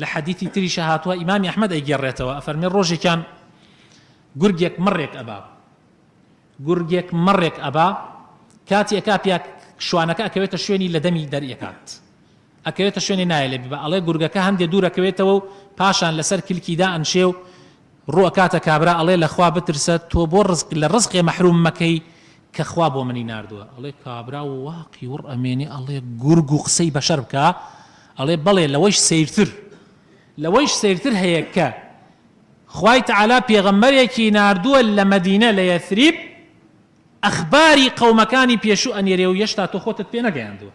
لە حەدیثی تریشا هاتووە ئیمامی ئەحمەد ئەیگێڕێتەوە ئەفەرمێ ڕۆژێکیان گورگێک مەڕێک ئەبا گورگێک مەڕێک ئەبا کاتی ئەکا پیا شوانەکە ئەکەوێتە شوێنی لە دەمی دەرئەکات ئەکەوێتە شوێنی نایە لێ ببا ئەڵێ گورگەکە هەندێ دوور ئەکەوێتەوە و پاشان لەسەر کلکی دا ئەنشێ و ڕوو ئەکاتە کابرا ئەڵێ لە خوا بترسە تۆ بۆ ڕزق لە ڕزقێ مەحروم مەکەی کە خوا بۆ منی ناردووە ئەڵێ کابرا واقی وڕ ئەمێنێ ئەڵێ گورگ و قسەی بەشەر بکا ئەڵێ بەڵێ لەوەیش سەیرتر لەوەیش سەیرتر هەیە کە خوای تەعالا پێغەمبەرێکی ناردووە لە مەدینە لە یەثریب ئەخباری قەومەکانی پێشوو ئەنێرێ و یەشتا تۆ خۆتت پێ نەگەیاندووە.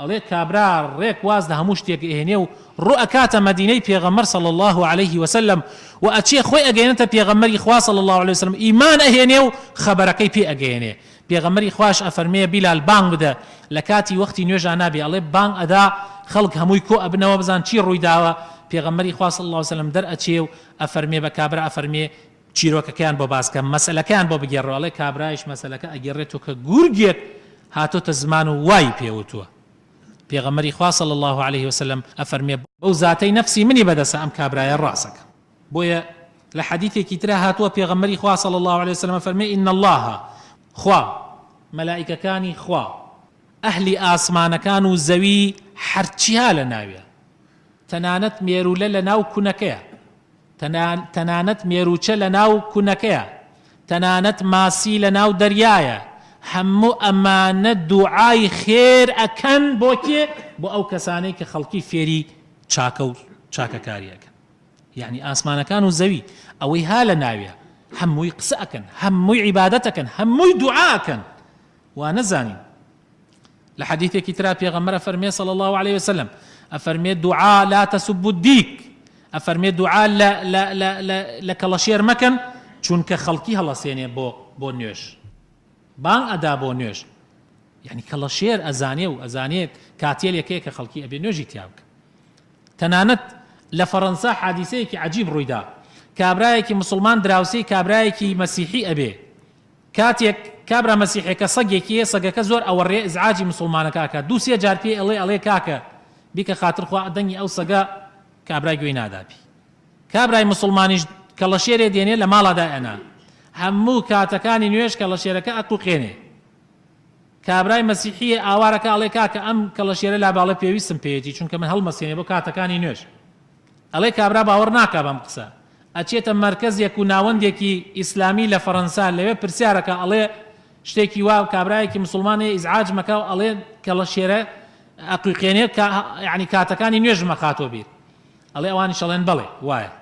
ئەڵێ کابرا ڕێک واز لە هەموو شتێک ئەهێنێ و ڕوو ئەکاتە مەدینەی پێغەمبەر صلی اللە علیه وسلم و ئەچێ خۆی ئەگەیەنێتە پێغەمبەری خوا صلی اللە علیه وسلم ئیمان ئەهێنێ و خەبەرەکەی پێ ئەگەیەنێ پێغەمبەری خواش ئەفەرمێ بیلال بانگ بدە لە کاتی وەختی نوێژا نابێ ئەڵێ بانگ ئەدا خەڵک هەمووی کۆ ئەبنەوە بزان چی ڕووی داوە پێغەمبەری خوا صلی اللە علیه وسلم دەرئەچێ و ئەفەرمێ بە کابرا ئەفەرمێ چیرۆکەکەیان بۆ باس کە، مەسەلەکەیان بۆ بگێڕەوە، ئەڵێ کابرایش مەسەلەکە ئەگێڕێتەوە کە گورگێک هاتۆتە زمان و وای پێ وتووە. پێغەمبەری خوا صلی اللە علیه وسلم ئەفەرموێ، بەو زاتەی نەفسی منی بەدەسە ئەم کابرایە ڕاست ئەکا. بۆیە لە حەدیثێکی ترا هاتووە پێغەمبەری خوا صلی اللە علیه وسلم ئەفەرموێ، ان اللە، خوا، مەلائیکەکانی خوا، ئەهلی ئاسمانەکان و زەوی هەرچی ها لە ناویا، تەنانەت مێروولە لە ناو کونەکەیا، تەنانەت مێرووچە لە ناو کونەکەیە، تەنانەت ماسی لە ناو دەریایە، هەموو ئەمانە دوعای خێر ئەکەن بۆ کێ؟ بۆ ئەو کەسانەی کە خەڵکی فێری چاکە و چاکەکاری ئەکەن. یەعنی ئاسمانەکان و زەوی ئەوەی ها لە ناویا هەمووی قسە ئەکەن، هەمووی عیبادەت ئەکەن، هەمووی دوعا ئەکەن. وا نەزانین. لە حەدیثێکی ترا پێغەمبەر ئەفەرمێ صلی اللە علیه وسلم ئەفەرمێ دوعا لا تسبوا الدیک ئەفەرمێ دوعا لە لە لە لە لە کەڵەشێر مەکەن چونکە خەڵکی هەڵەسێنێ بۆ بۆ نوێژ بانگ ئەدا بۆ نوێژ یعنی کەڵەشێر ئەزانێ و ئەزانێت کاتێلێکەیە کە خەڵکی ئەبێ نوێژی تیا بکە تەنانەت لە فەڕەنسا حادیسەیەکی عجیب ڕوویدا کابرایەکی مسلمان دراوسێی کابرایەکی مەسیحی ئەبێ کاتێک کابرا مەسیحێکە سەگێکی هەیە سەگەکە زۆر ئەوەڕێ ئیزعاجی موسوڵمانەکە ئەکات دوو سێ جار پێی ئەڵێ ئەڵێ کاکە بیکە خاتر خوا دەنگی ئەو سەگە کابرا گوێی نادا پێی کابرای موسوڵمانیش کەڵەشێرێ دێنێ لە ماڵا دایئەنا هەموو کاتەکانی نوێژ کەڵەشێرەکە ئەقوقێنێ کابرای مەسیحیە ئاوارەکە ئەڵێ کاکە ئەم کەڵەشێرە لابە ئەڵێ پێویستم پێیەتی چونکە من هەڵمەسێنێ بۆ کاتەکانی نوێژ ئەڵێ کابرا باوەڕ ناکا بەم قسە ئەچێتە مەرکەزێک و ناوەندێکی ئیسلامی لە فەرەنسا لەوێ پرسیار ئەکا ئەڵێ شتێکی وا کابرایەکی موسڵمان هەیە ئیزعاج مەکا و ئەڵێ کەڵەشێرە ئەقویقێنێ کە یعنی کاتەکانی نوێژ مەخاتۆ بیر ئەڵێ ئەوانیش ئەڵێن بەڵێ وایە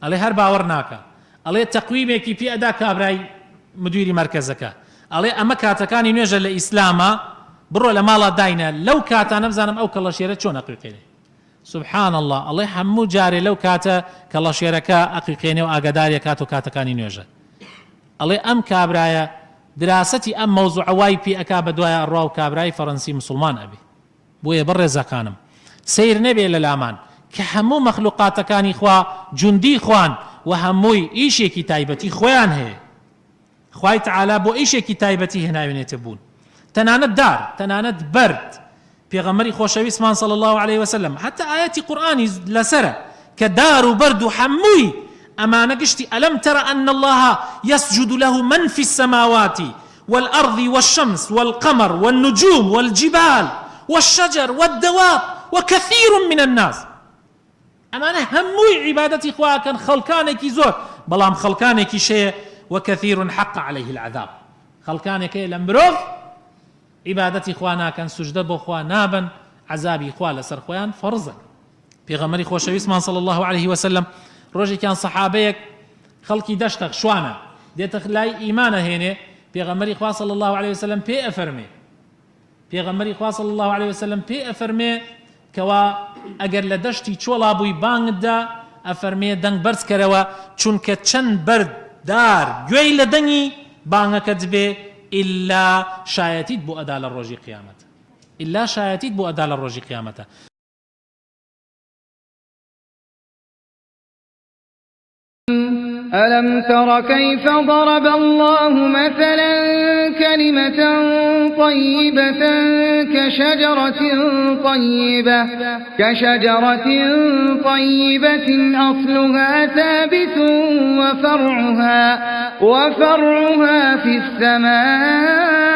ئەڵێ هەر باوەڕ ناکا ئەڵێ تەقویمێکی پێ ئەدا کابرای مدیری مەرکەزەکە ئەڵێ ئەمە کاتەکانی نوێژە لە ئیسلاما بڕۆ لە ماڵا داینە لەو کاتانە بزانم ئەو کەڵەشێرە چۆن ئەقویقێنێ سبحان اللە ئەڵێ هەموو جارێ لەو کاتە کەڵەشێرەکە ئەقیقێنێ و ئاگاداری ئەکات و کاتەکانی نوێژە ئەڵێ ئەم کابرایە دراسەتی ئەم مەوزوعە وای پێ ئەکا بەدوایا ئەڕوا و کابرای فەرەنسی موسڵمان ئەبێ بۆیە بەڕێزەکانم سەیر نەبێ لە لامان کە هەموو مەخلوقاتەکانی خوا جوندی خوان و هەمووی ئیشێکی تایبەتی خۆیان هەیە خوای تەعالا بۆ ئیشێکی تایبەتی هێناوێنێتە بوون تەنانەت دار تەنانەت بەرد پێغەمبەری خۆشەویستمان صلی اللە علیه وسلم حتی ئایەتی قورئانی لەسەرە کە دار و بەرد و هەمووی ئەمانە گشتی ئەلم تر ان الله يسجد له من في السماوات والأرض والشمس والقمر والنجوم والجبال والشجر والدواب وكثير من الناس ئەمانە هەمووی عیبادەتی خوا ئەکەن خەڵکانێکی زۆر بەڵام خەڵکانێکیش هەیە وکثیر حق علیه العذاب خەڵکانێک هەیە لە مرۆڤ عیبادەتی خوا ناکەن سوجدە بۆ خوا نابەن عەزابی خوا لەسەر خۆیان فەرزە پێغەمبەری خۆشەویستمان صلی الله علیه وسلم ڕۆژێکیان سەحابەیەک خەڵکی دەشتە شوانە دێتە لای ئیمانە هێنێ پێغەمبەری خوا صلی الله علیه وسلم پێ ئەفەرمێ پێغەمبەری خوا صلی اللە علیە وسلم پێی ئەفەرمێ کەوا ئەگەر لە دەشتی چۆڵا بووی بانگت دا ئەفەرمێ دەنگ بەرز کەرەوە چونکە چەند بەرد دار گوێی لە دەنگی بانگەکەت بێ ئیلا شایەتیت بۆ ئەدا لە ڕۆژی قیامەت ئیلا شایەتیت بۆ ئەدا لە ڕۆژی قیامەتە. ألم تر كيف ضرب الله مثلا كلمة طيبة كشجرة طيبة كشجرة طيبة أصلها ثابت وفرعها وفرعها في السماء.